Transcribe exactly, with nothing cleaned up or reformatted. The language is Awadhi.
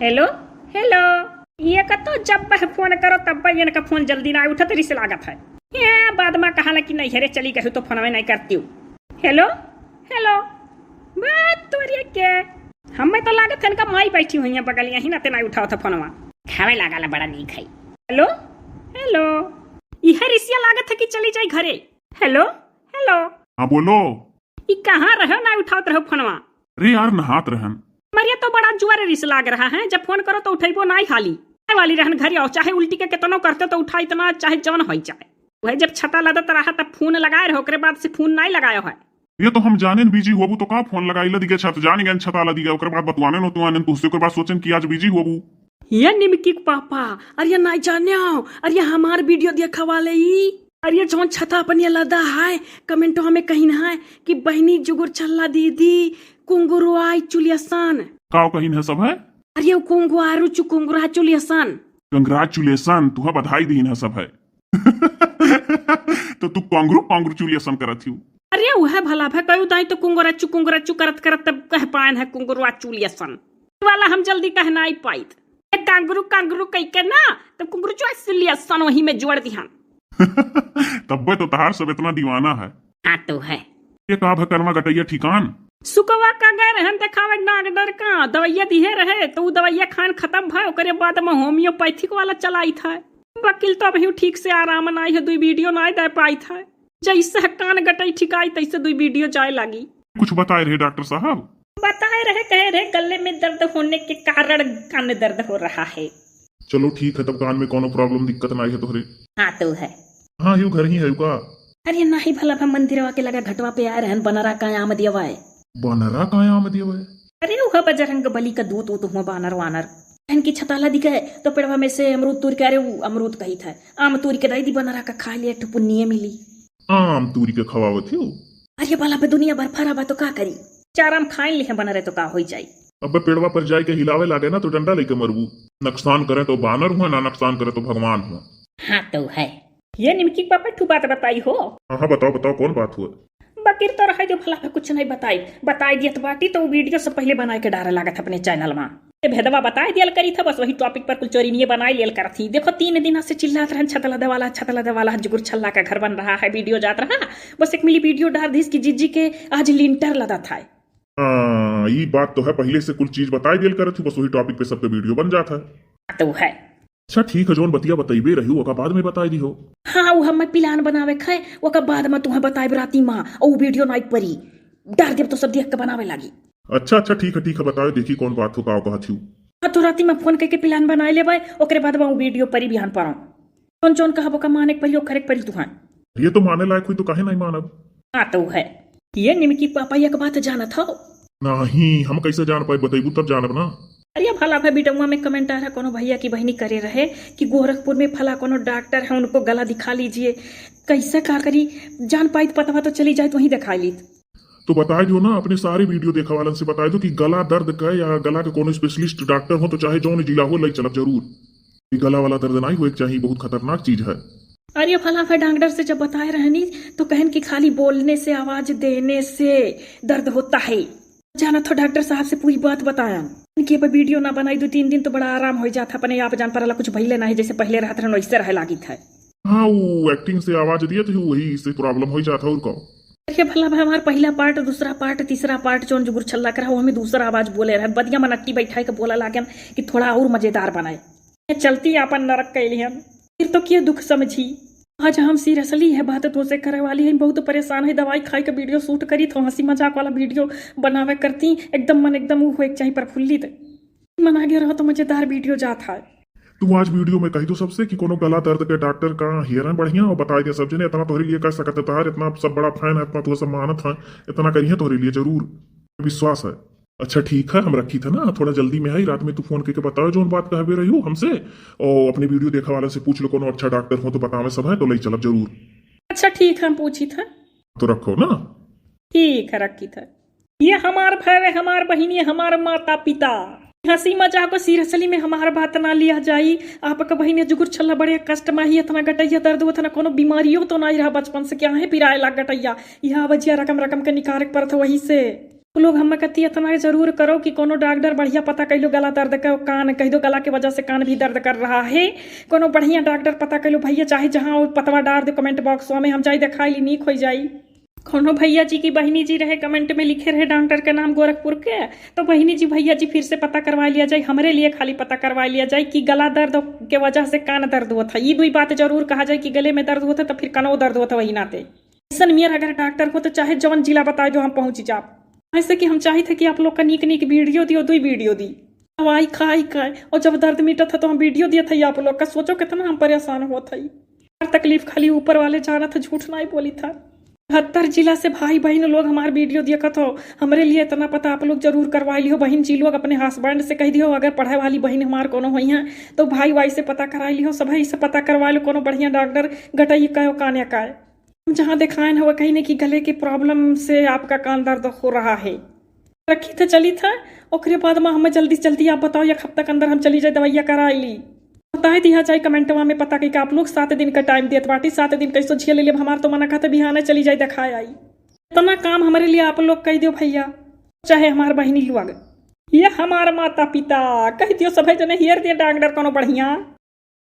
हेलो, हेलो, ये का तो जब वह फोन करो तब वह इनका फोन जल्दी ना उठत रिस लागत है। ये बाद में कहाला कि नैहरे चली गई तो फोनवे नहीं करती हूँ। हेलो, हेलो, बात तोरिया के? हमें तो लागत है इनका माई बैठी हुई है बगल, यही नाते नहीं उठाओ था फोनवा। खावे लागा ला बड़ा नीक है। हेलो, हेलो, यह रिसिया लागत है कि चली जाए घरे। हेलो, हेलो। हाँ, बोलो। ई कहाँ रहो, ना उठावत रहो फोनवा? अरे यार, नहात रहन। मरिया तो बड़ा जुआरे रिस लाग रहा है, जब फोन करो तो उठैबो नाई हाली। आए वाली रहन घरे आओ, चाहे उल्टी के केतनो करते तो उठाइत ना, चाहे जौन होई जाए। वह जब छता लदत रहा तब फोन लगाए रहो, ओकरे बाद से फोन नाई लगायो है। ये तो हम जानेन बिजी होबू तो का फोन लगाई लदिगे छत, जान गए छता लदिगे, ओकरे बाद बतवानेन उतवानेन तुहसे, ओकरे बाद सोचेन कि आज बिजी होबू। ये निमकी के पापा, अरे ये नाई जाने आओ, अरे ये हमार वीडियो देखा वाले ई, अरे ये जौन छता अपन ये लदा है, कमेंटवा में कहिन है कि बहिनी जुगुर छल्ला दीदी, कुंगुरुआई चुलियसन। का कहिन है सब है? अरे ये कुंगुआरू चु कुंगुरा चुलियसन। Congratulation, तुहा बधाई दीन है सब है। तो तू कांगरू कांगरू चुलियसन करत हियो। अरे उहे भला भे कयू दाई तो कुंगुरा चु कुंगुरा चु करत करत तब कह पाएन है कुंगुरुआ चुलियसन। वाला हम जल्दी कह नाई पाइत। ए कांगरू कांगरू कह के ना, तब कुंगरू चुआ चुलियसन वही में जोड़ दिहन। तब्बे तो तहार सब इतना दीवाना है। हाँ तो है। ये का भकरमा गटैया ठिकान? सुकवा का गए रहन देखावे डॉक्टर का, दवाइया दिहे रहे, तो उ दवाइया खान खत्म भय, ओकरे बाद में होम्योपैथिक वाला चलाइत है। वकील तो अबहियो ठीक से आराम नाई है, दुई वीडियो नाई दे पाइत है। जैसे कान गटई ठिकाई, तैसे दुई वीडियो जाए लागी। कुछ बताए रहे डॉक्टर साहब? बताए रहे, कहे रहे, गले में दर्द होने के कारण कान दर्द हो रहा है। चलो ठीक है, तब कान में कोनो problem दिक्कत नाई है तोहरे। हाँ तो है। हाँ, यू घर ही है का? अरे नाही भला भा मंदिरवा के लगा घटवा पे आए रहन, बनरा का आम दियवा है। बनरा का आम दियवा है? अरे उहा बजरंग बली का दूत ऊत हुआ बानर वानर। कहन की छताला दिखे तो पेड़वा में से अमरूद तूर के, अरे उ अमरूद कही था, आम तूर के दई दी बनरा का खा लिया, एक ठो पुण्य मिली। आम तूर के खवावत हो? अरे बाला पे दुनिया भर फरा बा तो का करी? चार आम खाए लिहे बनरे तो का होई जाई? अबे पेड़वा पर जाए के हिलावे लागे ना तो डंडा लेके मरबू। नुकसान करे तो बानर हुआ, ना नुकसान करे तो भगवान हुआ। हाँ तो है। ये निमकी के पापा ठू बात बताई हो। हाँ, हाँ, बताओ, बताओ, कौन बात हुआ? बकिर तो रहे जो भला कुछ नहीं बताई, बताई दियत बाटी तो वीडियो से पहले बनाए के डारे लागत अपने चैनल में। ये भेदवा बताए दियल करी था, बस वही टॉपिक पर कुल चोरिनिये बनाए लेल करत थी। देखो तीन दिन से चिल्लात रहन, "छतला देवाला, छतला देवाला, जुगुर छल्ला का घर बन रहा है, वीडियो जात रहा।" बस एक मिली वीडियो डार दीस कि जीजी के आज लिंटर लदा था। हाँ, ई बात तो है, पहले से कुल चीज बताए दियल करत थी, बस वही टॉपिक पे सबके वीडियो बन जात है। तो है। अच्छा ठीक है, जौन बतिया बतइबे रही, ओका बाद में बताए दी हो। हाँ, उ हमें प्लान बनावे के है, ओका बाद में तुहें बताइब राती में, और वीडियो नाइट परी डार देब तो सब देख के बनावे लागी। अच्छा, अच्छा, ठीक है, ठीक है, बताओ, देखी कौन बात हो, का कहत हियो। हाँ, तो राती में फोन करके प्लान बनाए लेबे, ओकरे बाद में उ वीडियो परी बिहान पर। जौन जौन कहब ओका माने के परी, ओकरे के परी तुहां। ये तो माने लायक हुई तो काहे नहीं मानब? हाँ, तो है। ये निमकी पापा एक बात जानत हो? नहीं, हम कैसे जान पाए, बतैबू तब जानब ना। अरे भला भाई, बिटौआ में कमेंट आ रहा, कोनो भैया की बहनी करे रहे कि गोरखपुर में फला कोनो डॉक्टर है, उनको गला दिखा लीजिए। कैसे का करी, जान पाई तो पतवा तो चली जाए, तो वहीं दिखा लीत। तो बताए दियो ना, अपने सारे वीडियो देखा वालन से बताए दो कि गला दर्द का या गला के कोनो स्पेशलिस्ट डॉक्टर हो तो चाहे जौन जिला हो, लई चलब जरूर। ई गला वाला दर्द नाई होए के चाही, बहुत खतरनाक चीज है। अरे फला फे डॉक्टर से जब बताए रहनी तो कहन कि खाली बोलने से, आवाज देने से दर्द होता है। जाना तो डॉक्टर साहब से पूरी बात बताया कि अब वीडियो ना बनाई दो तीन दिन तो बड़ा आराम हो जाता, अपने आप जान परला कुछ भइले ना है, जैसे पहले रहत रहन वैसे रहे लागित है। हाँ, वो एक्टिंग से आवाज दिए थे, वही से प्रॉब्लम हो जाता और का। अरे भला भाई, हमार पहला पार्ट, दूसरा पार्ट, तीसरा पार्ट जौन जुगुर छल्ला कर हमें दूसरा आवाज बोले रहे, बदिया मनट्टी बैठाए के बोला लागन कि थोड़ा और मजेदार बनाए। ये चलती आपन नरक कैली हम, फिर तो के दुख समझी। आज हम सीरियसली है बात तो से करे वाली है, बहुत परेशान है, दवाई खाए के वीडियो शूट करी थो, हंसी मजाक वाला वीडियो बनावे करती, एकदम मन एकदम उ होए के चाही प्रफुल्लित। मन आगे रहो तो मजेदार वीडियो जात है। तू आज वीडियो में कही दो सबसे कि कोनो गला दर्द के डॉक्टर का हेरन बढ़िया और बताए दे सब जने, इतना तोहरे लिए कर सकत है, तोहर इतना सब बड़ा फैन है, इतना तुह सब मानत है, इतना करिए तोहरे लिए जरूर, विश्वास है। अच्छा ठीक है, हम रखी था ना, थोड़ा जल्दी में आई, रात में तू फोन करके बताओ जौन बात कहबे रही हो हमसे, और अपने वीडियो देखा वाला से पूछ लो कोनो अच्छा डॉक्टर हो तो बतावे सब है, तो ले चलब जरूर। अच्छा ठीक है, हम पूछी था। तो रखो ना। ठीक है, रखी था। ये हमार भाई, हमार बहिनी, हमार माता पिता। हंसी मजाक को सीरियसली में हमार बात ना लिया जाई। आपका बहिनी जुगुर छल्ला बड़े कष्ट में ही, इतना गटैया दर्द, उतना कोनो बीमारियों तो नहीं रहा बचपन से, क्या है पिराए लाग गटैया। यह वजह रकम रकम के निकारक पर था वही से। लोग हमें कहती, इतना जरूर करो कि कोनो डॉक्टर बढ़िया पता कइलो गला दर्द का, कान कह दो, गला के वजह से कान भी दर्द कर रहा है, कोनो बढ़िया डॉक्टर पता कइलो भैया, चाहे जहाँ वो पतवा डार दो कमेंट बॉक्स में, हम जाई दिखाई ली, नीक हो जाई। कोनो भैया जी की बहिनी जी रहे, कमेंट में लिखे रहे डॉक्टर के नाम गोरखपुर के, तो बहिनी जी भैया जी फिर से पता करवा लिया जाए, हमरे लिए खाली पता करवा लिया जाए कि गला दर्द के वजह से कान दर्द होत है। ये दुई बात जरूर कहा जाए कि गले में दर्द होत है तो फिर कनो दर्द होत है वही नाते। ऐसन मेर अगर डॉक्टर हो तो चाहे जौन जिला बताए दो, हम पहुँच जाब। ऐसे कि हम चाहित है कि आप लोग का नीक नीक वीडियो दियो, दुई वीडियो दी। दवाई खाई खाए और जब दर्द मिटत है तो हम वीडियो दिए थे आप लोग का। सोचो कितना हम परेशान होत है। हर तकलीफ खाली ऊपर वाले जानत है, झूठ नाई बोली था। बहत्तर जिला से भाई बहन लोग हमार वीडियो देखत हो, हमरे लिए इतना पता आप लोग जरूर करवा लियो। बहन जी लोग अपने हस्बैंड से कह दियो, अगर पढ़े वाली बहन हमार कोनो होई हैं तो भाई वाई से पता करा लियो, सभी से पता करवा लो कोनो बढ़िया डॉक्टर गटई का कान या का। हम जहाँ दिखाएन हवा कहीं ने कि गले के प्रॉब्लम से आपका कान दर्द हो रहा है। रखी थे, चली था, ओकरे बाद में हमें जल्दी से जल्दी आप बताओ, एक हफ्ता के अंदर हम चली जाए दवाइया कराई ली। बताए दिया जाए कमेंटवा में पता कइके आप लोग सात दिन का टाइम देत बाटी, सात दिन कैसो झेल लेब, हमार तो मना कहते बिहाने चली जाए दिखाए आई। इतना काम हमरे लिए आप लोग कह दियो भैया, चाहे हमार बहिनी लोग, ये हमार माता पिता कह दियो, सभी जने हेर दिए डॉक्टर कोनो बढ़िया।